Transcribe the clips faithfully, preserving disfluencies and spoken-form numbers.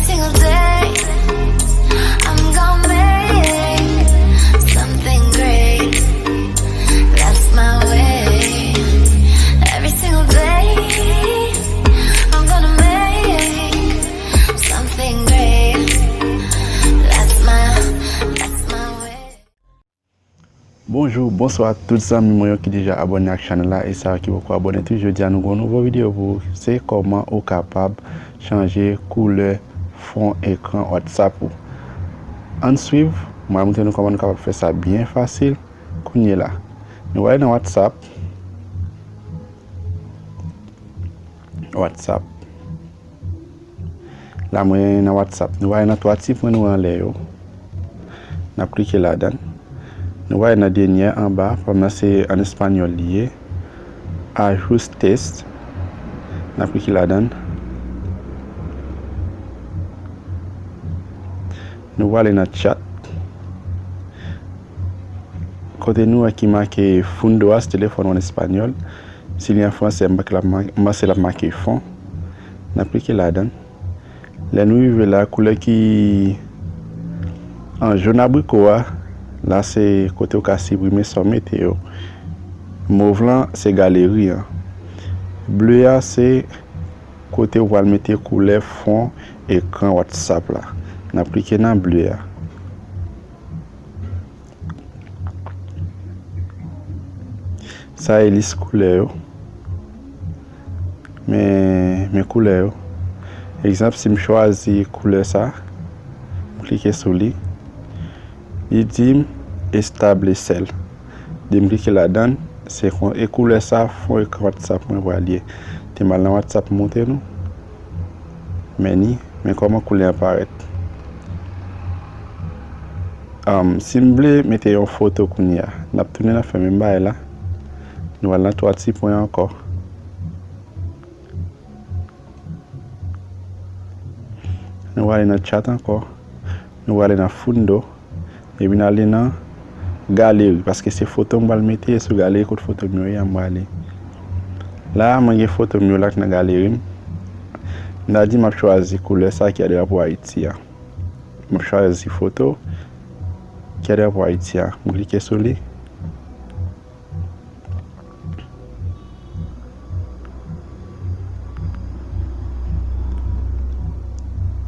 Single day, I'm gonna make something great. That's my way. Every single day, I'm gonna make something great. That's my, that's my way. Bonjou, bonswa tout zanmi mwen yo ki deja abòne ak chanèl la e sa yo ki poko abòne tou. Jodi a nou gen yon nouvo videyo pou ou. Se kòman ou kapab chanje koulè fon ekran WhatsApp ou. Ann swiv, mwen ap montre nou kòman nou kapab fè sa byen fasil kounye la. Nou ale nan WhatsApp. WhatsApp. La mwen nan WhatsApp. Nou va nan twa ti pwen nou anlè yo. N ap klike ladan. Nou va nan dènye anba, pa m nan se an espanyòl li ye. Ajustes. N ap klike ladan. Nou va ale nan chat. Kote nou wè ki make fondo a, se telefòn ou an espanyòl. Si li an fransè, m panse l ap ma-, m panse l ap make fon. N ap klike ladan. Lè nou rive la, koulè ki an jòn abriko a, la se kote ou ka siprime sa w mete yo. Mov lan se galeri an. Ble a se kote ou pral mete koulè fon ekran WhatsApp la. N ap klike nan ble a. Sa e lis koulè yo. Men, men koulè yo. Egzanp, si m chwazi koulè sa, m klike sou li. Li di m establesel. Di m klike ladan, se kon, e koulè sa, fon ekran WhatsApp mwen pral ye. Te m al nan WhatsApp montre nou. Men ni, men kòman koulè an parèt. Am, si m vle mete yon foto kounye a, n ap tounen nan fè menm bagay la. Nou al nan twa ti pwen ankò. Nou ale nan chat ankò. Nou ale nan fondo. Epi n ale nan galeri, paske se foto m pral mete sou galeri, kot foto m yo ye a m prale. La, mwen gen foto m yo la k nan galeri m. M ta di m ap chwazi koulè sa ki a drapo Ayiti a. M ap chwazi foto ki a drapo Ayiti a. M klike sou li.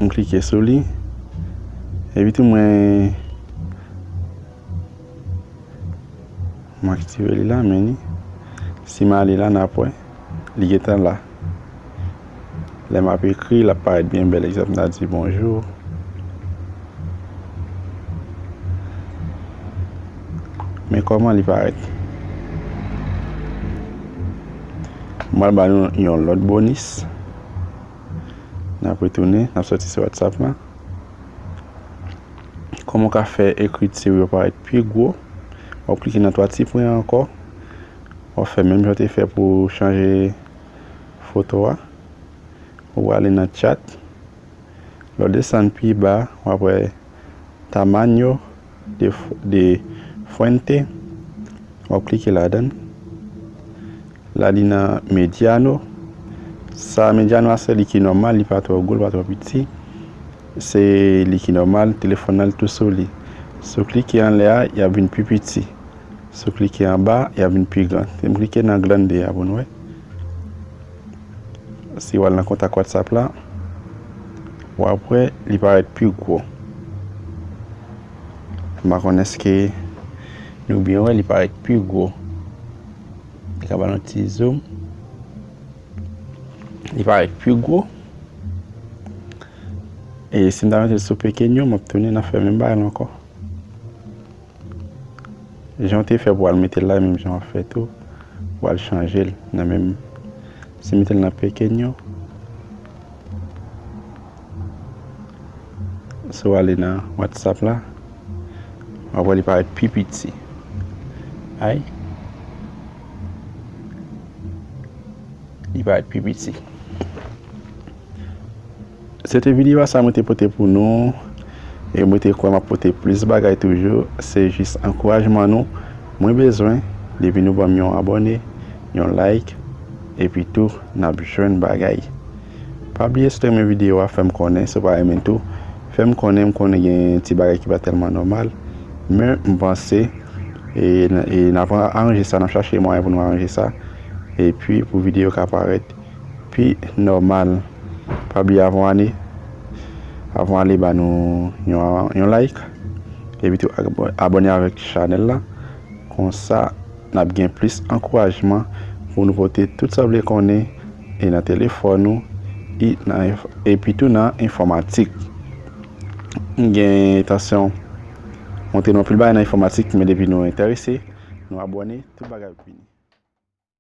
M klike sou li. Epi tou mwen, m aktive li la, men ni. Si m ale la, n ap wè. Li gentan la. Lè m ap ekri, l ap parèt byen bèl. Egzanp, m ta di bonjou. Men kòman li parèt. M pral ba nou yon lòt bonis. N ap retounen, n ap soti sou WhatsApp la. Kòman w ka fè ekriti w yo parèt pi gwo? W ap klike nan twa ti pwen an ankò. W ap fè menm jan w te fè pou chanje foto a. Ou ale nan chat. Lè w desann pi ba, w ap wè Tamaño de, de Fuente. W ap klike ladan. La li nan mediano. Sa mediano a se li ki nòmal, li pa twò gwo, li pa twò piti. Se li ki nòmal, telefòn nan li tou sou li. Si w klike anlè a, y ap vin pi piti. Si w klike anba, y ap vin pi gran. M klike nan grande a pou n wè. Si w al nan kontak WhatsApp la, w ap wè li parèt pi gwo. M pa konn èske nou byen wè, li parèt pi gwo. Li ka ba nou ti zoom. Li parèt pi gwo. E si m ta mete l sou pekenyo, m ap tounen nan fè menm bagay la ankò. Jan w te fè pou w al mete l la, menm jan w ap fè tou, w al chanje l nan menm. Si m mete l nan pekenyo, si w ale nan WhatsApp la, w ap wè li parèt pi piti. Ay. Li parèt pi piti. Se te videyo a sa mwen te pote pou nou. E mwen te kwè m ap pote plis bagay toujou. Se jis ankourajman nou mwen bezwen. Depi nou ban m yon abòne, yon like, epi tou n ap jwenn bagay. Pa bliye, si w te renmen videyo a, fè m konnen. Si w pa renmen tou, fè m konnen. M konnen gen ti bagay ki pa tèlman nòmal, men m panse e, n- e n ap aranje sa, n ap chache mwayen pou nou aranje sa, epi pou videyo ka parèt pi nòmal. Pa bliye, avan w ale, avan w ale, ba nou yon, yon like, epi tou abò- abòne avèk chanèl la. Konsa, n ap gen plis ankourajman pou nou pote tout sa w vle konnen e nan telefòn ou e nan enf- epi tou nan enfòmatik. M gen entansyon montre nou anpil bagay nan enfòmatik, men depi nou enterese, nou abòne, tout bagay ap vini.